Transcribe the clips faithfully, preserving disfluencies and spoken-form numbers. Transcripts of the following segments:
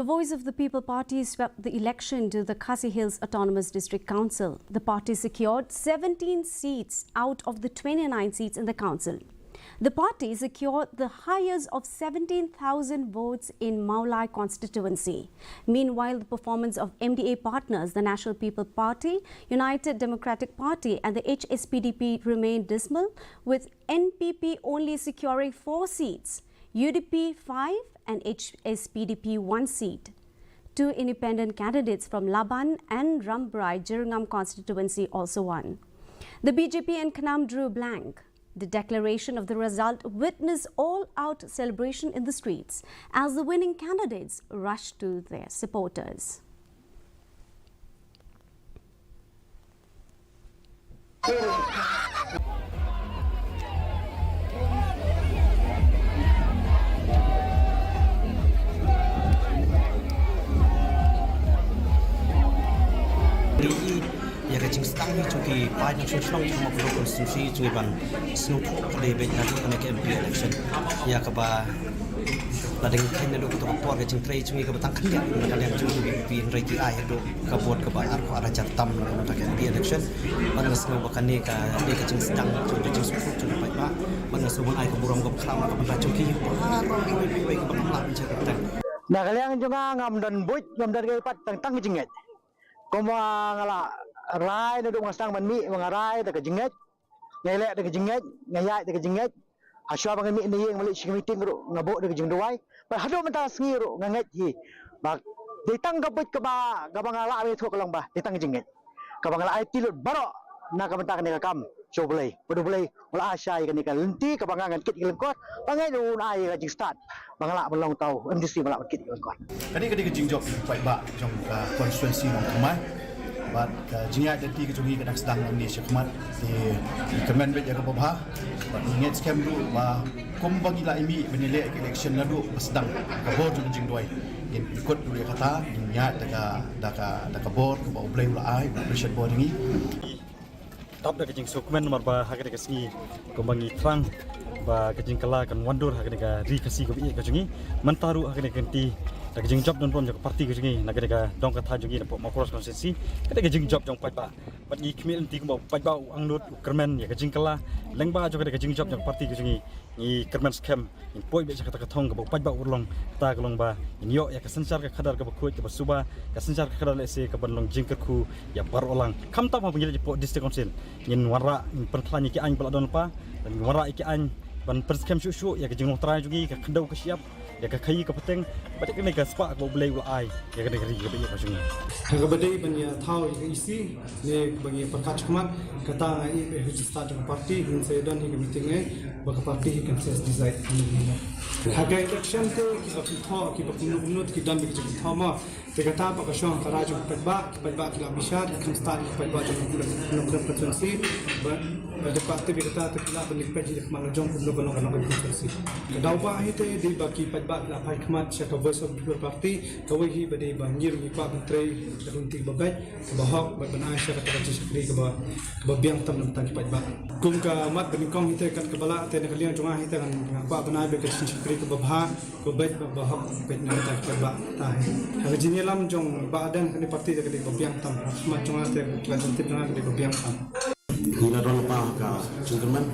The Voice of the People Party swept the election to the Khasi Hills Autonomous District Council. The party secured seventeen seats out of the twenty-nine seats in the council. The party secured the highest of seventeen thousand votes in Mawlai constituency. Meanwhile, the performance of M D A partners, the National People Party, United Democratic Party, and the H S P D P remained dismal, with N P P only securing four seats, U D P five, and H S P D P one seat. Two independent candidates from Laban and Rambrai Jirngam constituency also won. The B J P in Khnam drew blank. The declaration of the result witnessed all-out celebration in the streets as the winning candidates rushed to their supporters. Ïa ka jingsdang hi jong ki paid nongshong shnong jong Mawkynrew constituency jong ngi ban sngewthuh ka dei beit naduh kane ka M P election. Ïa kaba la dang kheiñ naduh kato ka por ka jingtrei jong ngi kaba tang khyndiat na ka liang jong ki V P P hynrei ki ai haduh ka vote kaba arphew ar hajar tam na ka bynta ka M P election. Bad nga sngew ba kane ka dei ka jingsdang jong ka jingsngewthuh jong ki paidbah. Bad nga sngew ban ai ka burom kaba khraw na ka bynta jong ki baroh kiwei kiwei kiba kham lah ban shah kyrteng. Na ka liang jong nga ngam don buit, ngam don kaei pat, tang tang ka jingngeit. Kumba nga la rai naduh ba nga sdang ban mih, ba nga rai da ka jingngeit, nga leh da ka jingngeit, nga ïaid da ka jingngeit. Hashwa ba nga mih na ïing, nga leit sha ka meeting ruh nga buh da ka jingduwai. Bad haduh mynta ka sngi ruh nga ngeit hi ba dei tang ka buit kaba, kaba nga lah ban ïathuh ka long ba dei tang ka jingngeit kaba nga la aiti lut baroh na ka bynta kane ka kam sha U Blei. Bad U Blei u la ai shai kane ka lynti kaba nga ngan kit ïa ka lyngkot, ba nga ngeit un ai ka jingstad ba nga lah ban long tang M D C, ba lah ban kit ïa ka lyngkot. Kane ka dei ka jingjop paidbah jong ka constituency Nongthymmai. Bad ka jingïaid lynti ka jong ngi ka dang sdang nangne shakhmat. Te ngi kyrmen beit ïa kaba bha. Bad ngi ngeit skhem ruh ba kumba ngi la ïa mih ban ïaleh ka election naduh ba sdang ka bor jong ka jingduwai, ngin pynkut ruh ïa kata, ngin ïaid da ka, da ka, da ka bor kaba U Blei u la ai, u la pynshad bor ïa ngi. Tap da ka jingsngewkmen namar ba ha kane ka sngi kumba ngi thrang ba ka jingkylla kan wandur ha kane ka ri Khasi kaba ïeit ka jong ngi. Mynta ruh ha kane ka kynti da ka jingjop donbor jong ka party ka jong ngi na kane ka dong ka thaiñ jong ngi na Mawkross constituency, ka dei ka jingjop jong paidbah. Bad ngi khmih lynti kumba paidbah u angnud u kyrmen ïa ka jingkylla lyngba jong kane ka jingjop jong ka party ka jong ngi. Ngi kyrmen skhem, ngin poi beit sha kata ka thong kaba u paidbah u long, kata ka long ba ngin ïoh ïa ka synshar ka khadar kaba khuid kaba suba, ka synshar ka khadar lehse kaban long jingkyrkhu ïa baroh lang. Khamtam haba ngi leit hapoh District Council, ngin wanrah, ngin pynkhlaiñ ïa ki aiñ ba la don lypa, ngin wanrah ïa ki aiñ ban pynskhem shuh shuh ïa ka jinglong trai jong ngi, ka khyndew ka shyiap, ïa ka khaïi ka pateng, bad ïa kane ka spah kaba U Blei u la ai ïa kane ka ri kaba ïeit ka jong ngi. Ha kaba dei ban ïa thaw ïa ka E C ne kaba ngi pyrkhat shakhmat, kata nga ïohi ba ha ka start jong ka party, ngin sa ïa don hi ka meeting ne ba ka party hi kan sa decide. Ha ka election te kiba kynthoh, kiba kumno kumno te ki don ba ki jingkynthoh mo. Te kata ba ka shong ha ka rai jong ki paidbah, ki paidbah ki la bishar, ki kham stad ki paidbah jong ka Nongkrem constituency. Ba, ba dei pat te ba kata te ki lah ban leit peit hi da ka khmat la jong kumno ka long ka Nongkrem constituency. Ka daw ba hi te dei ba ki paidbah ki la phai khmat sha ka Voice of the People Party, kawei hi ba dei ba ngi ruh ngi kwah ban trei da ka lynti kaba beit, kaba hok, bad ban ai sha kata ka jingshakri kaba, kaba biang tam na ka bynta ki paidbah. Kum ka mat ba nyngkong hi te kat kaba lah te na ka liang jong nga hi te ngan, nga kwah ban ai beit ka jingshakri kaba bha, kaba beit, ba, ba hok beit na ka bynta ki paidbah. Ta hi. Ha ka jingïalam jong Bah Ardent kane party te ka dei ba biang tam. Ha ka mat jong nga te ka jingtip jong nga ka dei ba biang tam. Ngi la don lypa ha ka jingkyrmen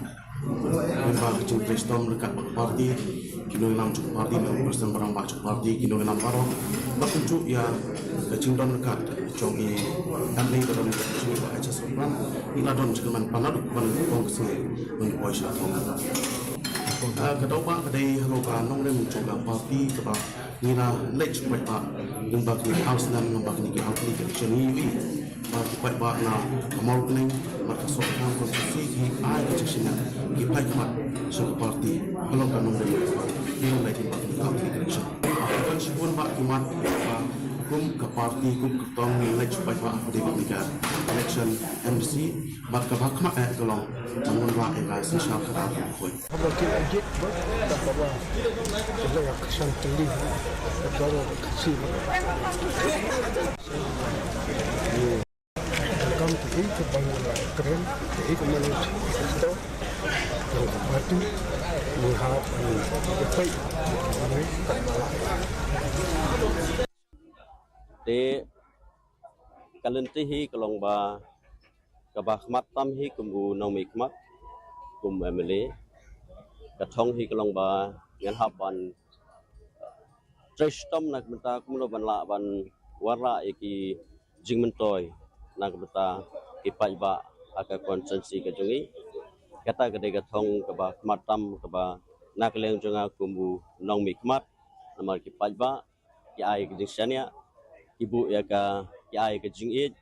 lyngba ka jingtrei shitom ryngkat bad ka party, ki nongïalam jong ka party, member president ba rangbah jong ka party, ki nongïalam baroh. Bad kumjuh ïa ka jingdon ryngkat jong i M L A ba don ryngkat jong i Bah H S Sopran, ngi la don jingkyrmen pan naduh ban ong ka sngi ban poi sha thong. Ah, ka daw ba ka dei halor ka nongrim jong ka party kaba ngi la leit sha ki paidbah lyngba kine ki ar snem, lyngba kine ki ar tylli ki election ngi ïohi ba ki paidbah na ka Mawryngkneng bad ka Sohkjang constituency ki ai ka jingsngewbha, ki phai khmat sha ka party halor ka nongrim. Ngi la leit lyngba kine ki ar tylli ki election. Ban shibun ba ki mat ba kum ka party, kum ka kyrtong ngi leit sha ki paidbah ha kane ka election M D C, bad kaba khmat eh ka long ban wanrah ïa ka synshar khadar kaba khuid. Haba ki ïa jied bad da kaba ki la ïa kyrshan tylli bad baroh ka Khasi bad. Kam kaei kaba ngi la kren, kaei kaba ngi la kren, ka party ngi hap ban ïa peit ïa kaba la. Te ka lynti hi ka long ba kaba khmat tam hi kum u nongmihkhmat, kum M L A. Ka thong hi ka long ba ngan hap ban trei shitom na ka bynta kumno ban lah ban wanrah ïa ki jingmyntoi na ka bynta ki paidbah ha ka constituency ka jong ngi. Kata ka dei ka thong kaba khmat tam kaba na ka liang jong nga kum u nongmihkhmat, namar ki paidbah ki ai ka jingshaniah, ki buh ïa ka, ki ai ka jingïeit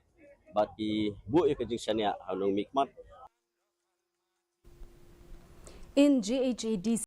bad ki buh ïa ka jingshaniah ha u nongmihkhmat. In G H A D C